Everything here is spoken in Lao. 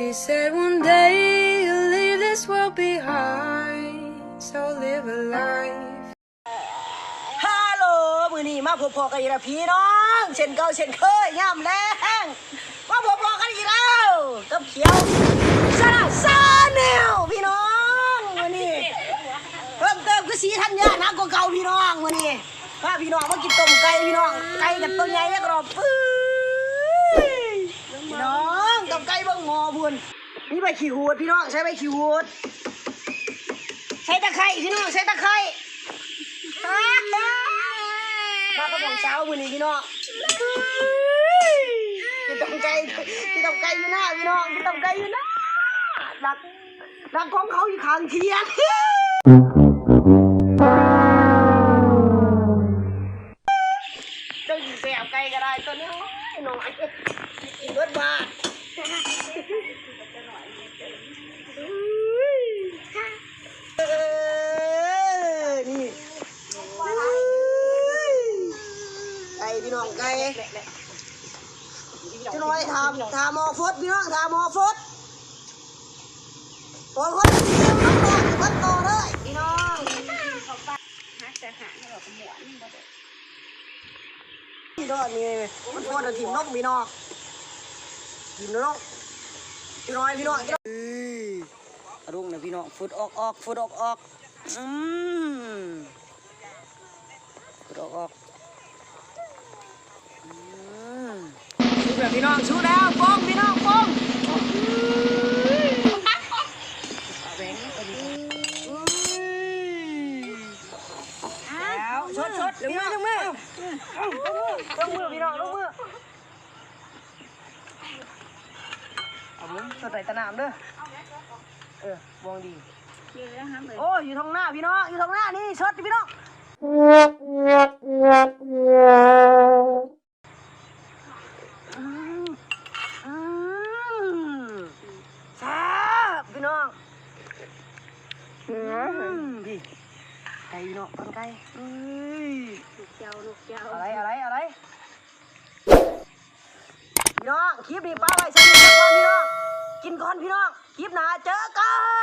He said one day you'll leave this world behind, so live a life. ຮາໂຫຼ ມື້ນີ້ມາພົບພໍ້ກັນອີກແລ້ວພີ່ນ້ອງ ເຊັ່ນເກົ່າເຊັ່ນເຄີຍ ຍາມແລງ ມາພົບພໍ້ກັນອີກແລ້ວ ກັບຂຽວ ຊາແນລ ຊາແນລ ພີ່ນ້ອງ ມື້ນີ້ເພີ່ມເຕີມຄືສີທັນຍາໜັກກວ່າເກົ່າ ພີ່ນ້ອງ ມື້ນີ້ ພາພີ່ນ້ອງມາກິນຕົ້ມໄກ່ພີ່ນ້ອງ ໄກ່ກັນໂຕໃຫຍ່ແລ້ວກໍດອກ ປຶ້ຍ ພີ່ນ້ອງ ຕົ້ມໄກ່ເບິ່ງໝໍ້ພຸ້ນ ມີໃບຂີ້ຫູດພີ່ນ້ອງ ໃສ່ໃບຂີ້ຫູດ ໃສ່ຕະໄຄພີ່ນ້ອງ ໃສ່ຕະໄຄ ມາກັບນ້ອງສາວມື້ນີ້ພີ່ນ້ອງ ກິນຕົ້ມໄກ່ ກິນຕົ້ມໄກ່ຢູ່ນາພີ່ນ້ອງ ກິນຕົ້ມໄກ່ຢູ່ນາ ຫຼັກ ຫຼັກຂອງເຂົາຢູ່ຂ້າງທຽງ ເຈົ້າຊິແຊວໄກ່ກໍໄດ້ຕົວນ້ອຍໆ ກິນເບິດບາດ ເອີ ນີ້ ໄກ່ພີ່ນ້ອງ ໄກ່ ຈັກໜ້ອຍຖ້າ ຖ້າໝໍ້ຟົດພີ່ນ້ອງ ຖ້າໝໍ້ຟົດ ໂອ້ຍ ຄົນເຕຍມາກ່ອນ ຄົນຕໍ່ເລີຍພີ່ນ້ອງ ເອົາໄປ ຫັກແຕ່ຫາງ ແລ້ວກໍມ້ວນ ນີ້ບໍ່ໄດ້ ນີ້ດອກນີ້ ມັນໂພດ ເອົາຖິ້ມລົງພີ່ນ້ອງ ຖິ້ມລົງ ຈັກໜ້ອຍພີ່ນ້ອງ ເອີ ອາລົງນະພີ່ນ້ອງ ຟຶດອອກໆ ຟຶດອອກໆ ອືມ ຟຶດອອກໆ ອືມ ສຸກແລ້ວພີ່ນ້ອງ ສຸກແລ້ວ ປົງພີ່ນ້ອງ ປົງ ແລ້ວ ສົດໆ ລົງມື ລົງມື ລົງມື ພີ່ນ້ອງ ລົງມື ເອົາເບິ່ງ ສົດໄດ້ຕານ້ຳເດີ ເອີ ບວງດີ ໂອ້ຍ ຢູ່ທົ່ງນາພີ່ນ້ອງ ຢູ່ທົ່ງນານີ້ ສົດພີ່ນ້ອງ ອືມ ອືມ ແຊບພີ່ນ້ອງ ອືມ ພີ່ ໄກ່ພີ່ນ້ອງ ປັນໄກ່ ເອີຍ ນົກເຈົ້າ ນົກເຈົ້າ ເອົາໄດ້ ເອົາໄດ້ ເອົາໄດ້ ພີ່ນ້ອງ ຄລິບນີ້ປະໄວ້ສ່ຳນີ້ກ່ອນພີ່ນ້ອງ ກິນກ່ອນພີ່ນ້ອງ ຄລິບໜ້າເຈີກັນ.